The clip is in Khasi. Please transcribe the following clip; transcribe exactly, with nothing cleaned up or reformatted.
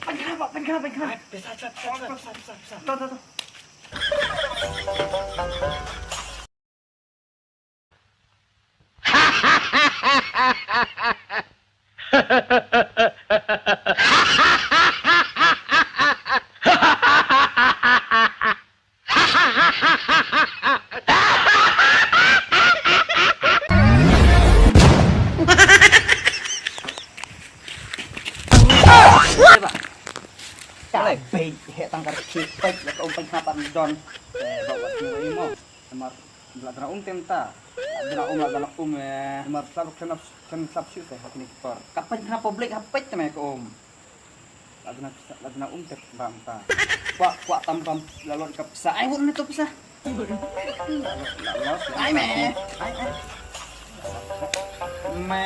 Pynkhana, pynkhana, pynkhana. Pisa, pisa, pisa, pisa, pisa, pisa. To, to, to. Alai, peit, heh tang ka rkhie, peit, la ka um peit hngap pat don. Eh, ba wat ki wei mo. Namar la dana um te mynta. La dana um, la dana um, eh. Namar slap khlem, khlem slap shuh te ha kine ki por. Ka peit ha public, ha peit te me ka um. La dana, la dana um te ba mynta. Kwah, kwah tam bam la lot ka pisa. Ai, wut ne to pisa. La lot, la lot. Ai me. Ai, ai. Me.